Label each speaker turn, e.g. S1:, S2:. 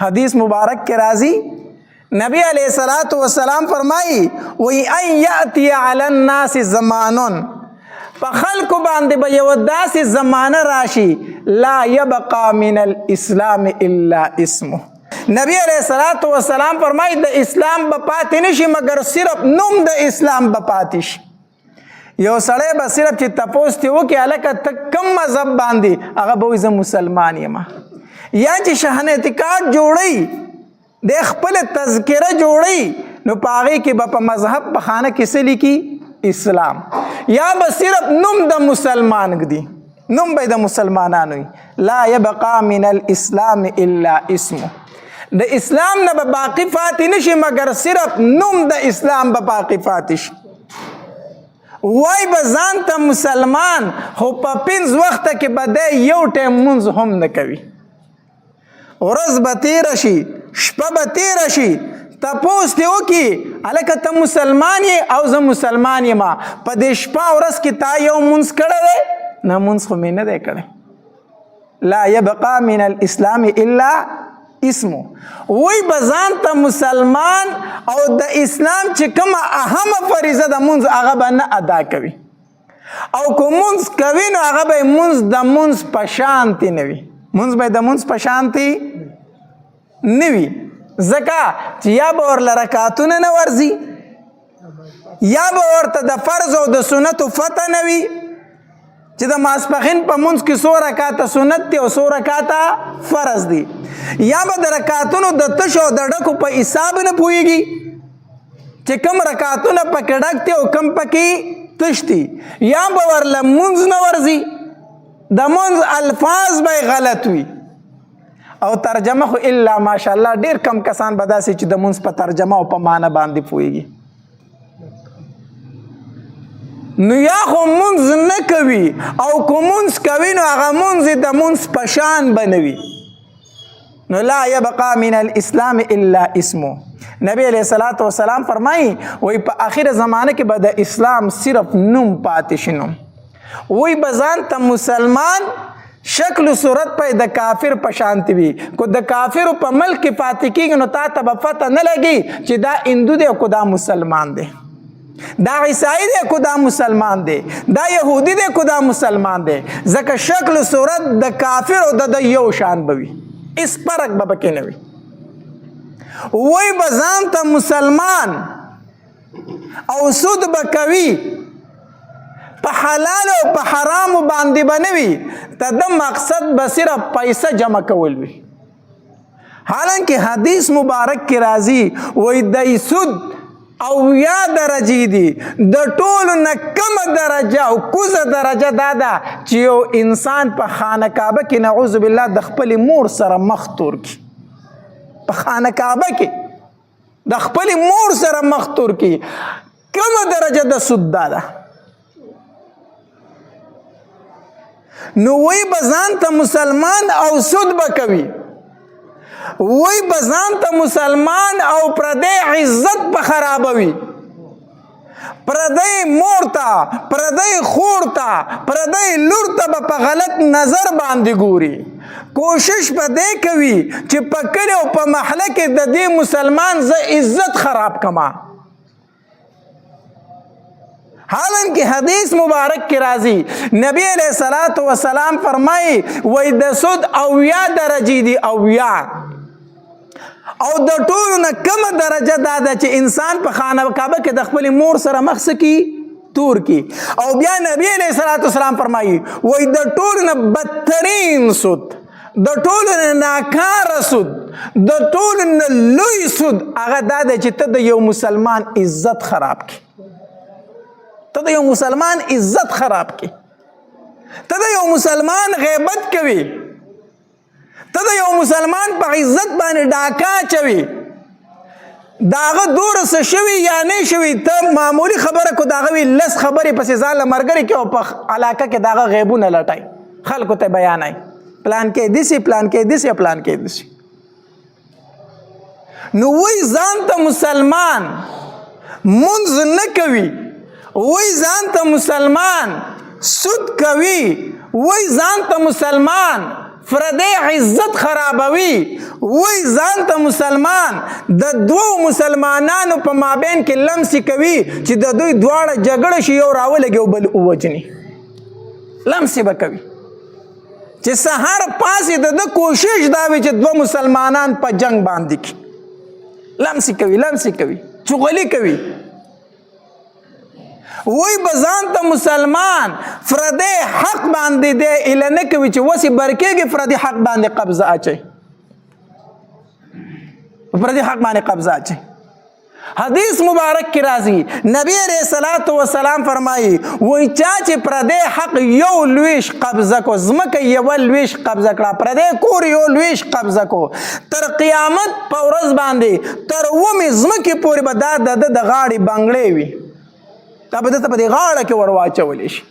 S1: حدیث مبارک کې راځي، نبی علیہ الصلات والسلام فرمایي وی ان یاتی علی الناس زمانون، په خلکو باندې به یو داسې زمانه راشي، لا يبقى من الاسلام الا اسمه. نبی علیہ الصلات والسلام فرمایي د اسلام به پاتې نشي مګر صرف نوم د اسلام به پاتې شي. یو سړی به صرف چې تپوس ته وکړي، هلکه ته کوم مذهب باندې، هغه به وایي زه مسلمان یم. یا چې شهنیتي کارت جوړوي، د خپل تذکره جوړي، نو پاغه کې به په مذهب په خانه کې څه لیکي؟ اسلام. یا به صرف نوم د مسلمان ږدي، نوم به د مسلمانانو. لا يبقى من الاسلام الا اسمه، د اسلام نه به باقی فاتې نشي مګر صرف نوم د اسلام به باقی فاتې شي. وای به ځان ته مسلمان، خو په پنځ وخته کې به دی یو ټایم مونځ هم نه کوي. ورځ به تېره شي، شپه به تېره شي، تپوس دې وکړي، هلکه ته مسلمان یې؟ او زه مسلمان یم. په دې شپه ورځ کې تا یو مونځ کړی دی؟ نه، مونځ خو مې نه دی کړی. لا يبقى من الاسلام الا اسمه. وی بزان ته مسلمان او د اسلام چې کومه اهمه فریضه د مونځ، هغه به نه ادا کوي، او که مونځ کوي نو هغه به مونځ د مونځ په شانتي نه وي، مونځ به د مونځ په شانتي نه وي، ځکه چې یا به ورله رکعتونه نه ورځي، یا به ورته د فرض او د سنتو فتح نه وي چې د ماسپخین په مونځ کې څو رکعاته سنت دي او څو رکعاته فرض دي، یا به د رکعاتونو د تشو او د ډکو په حساب نه پوهېږي چې کم رکعاتونه پکې ډک دي او کم پکې تش دي، یا به ورله مونځ نه ورځي، د مونځ الفاظ به غلط وي او ترجمه خو الا ماشاءالله ډیر کم کسان به داسې چې د مونځ په ترجمه او په معنی باندې پوهېږي. نو یا خو مونځ نه کوي او که مونځ کوي نو هغه مونځ د مونځ په شان به نه وي. نو لا يبقى من الاسلام الا اسمه. نبی علیہ الصلوۃ والسلام فرمایي وای په اخیره زمانه کې به د اسلام صرف نوم پاتې شي. نوم. وای بزان ته مسلمان، شکل و صورت په د کافر په شانتی وي. کو د کافر په ملک کې پاتې کیږي نو تا ته به پته نه لګي چې دا هندو دی کو دا مسلمان دی، دا عیسائی دی کو دا مسلمان دی، دا يهودي دی کو دا مسلمان دی، ځکه شکل و صورت د کافر او د یو شان به وي، اس فرق به پکې نه وي. وای بزان ته مسلمان او سود به کوي، په حلال او په حرام باندې بنوي، ته د مقصد به صرف پیسې جمع کول وي. حالانکه حدیث مبارک کې راځي وای د سود او یا درجې دي، د ټولو نه کمه درجه او کوزه درجه دا ده چې یو انسان په خانه کعبه کې، نعوذ بالله، د خپل مور سره مخ تور کی. په خانه کعبه کې د خپل مور سره مخ تور کی، کومه درجه د سود دا ده؟ نو وی بزان ته مسلمان او سود به کوي، وی بزان ته مسلمان او پردې عزت په خرابوي، پردې مور ته، پردې خور ته، پردې لور ته به په غلط نظر باندې ګوري. کوشش به دې کوي چې په کلي او په محله کې د دې مسلمان زه عزت خراب کما. حالانکه حدیث مبارک کې راځي، نبی علیہ الصلات والسلام فرمایي وای د سود او یا درجې دي او یا، او د ټولو نه کمه درجه دا ده چې انسان په خانه کعبه کې د خپل مور سره مخ سکی تور کی. او بیا نبی علیہ الصلوۃ والسلام فرمایي وای د ټولو نه بدترین سود، د ټولو نه ناکاره سود، د ټولو نه لوی سود هغه دا ده چې ته د یو مسلمان عزت خراب کی، ته د یو مسلمان عزت خراب کی، ته د یو مسلمان غیبت کوي، ته د یو مسلمان په عزت باندې ډاکا چوي، داغه دور څه شوی یا نه شوی، ته معمولی خبره کو داغه وی لس خبرې پسې ځان له مرګري کې او په علاقه کې داغه غیبونه لټای، خلکو ته بیانای، پلان کې دیسی، پلان کې دیسی، پلان کې دیسی. نو وای ځان ته مسلمان، منځ نه کوي، وای ځان ته مسلمان، سود کوي، وای ځان ته مسلمان، فردی عزت خرابوي، وای ځان ته مسلمان، د دوو مسلمانانو په مابین کې لمسي کوي چې د دوی دواړه جګړه شي، یو راولګي او بل ووجني. لمسي به کوي چې سهار پاسې د ده کوشش دا وي چې دوه مسلمانان په جنگ باندې کی. لمسي کوي، لمسي کوي، چغلي کوي. وای بزان ته مسلمان، فردی حق باندې دی اله نه کوي چې وسی برکېږي، فردی حق باندې قبضه اچي، فردی حق باندې قبضه اچي. حدیث مبارک کې راځي، نبی علیہ الصلات والسلام فرمایي، وای چا چې پردې حق یو لویش قبضه کو، زمکه یو لویش قبضه کړه، پردې کور یو لویش قبضه کو، تر قیامت په ورځ باندې تر ومه زمکه پورې به دا د غاړې بنگړې وي، دا به د په دې غاړه کې ورواچول شي.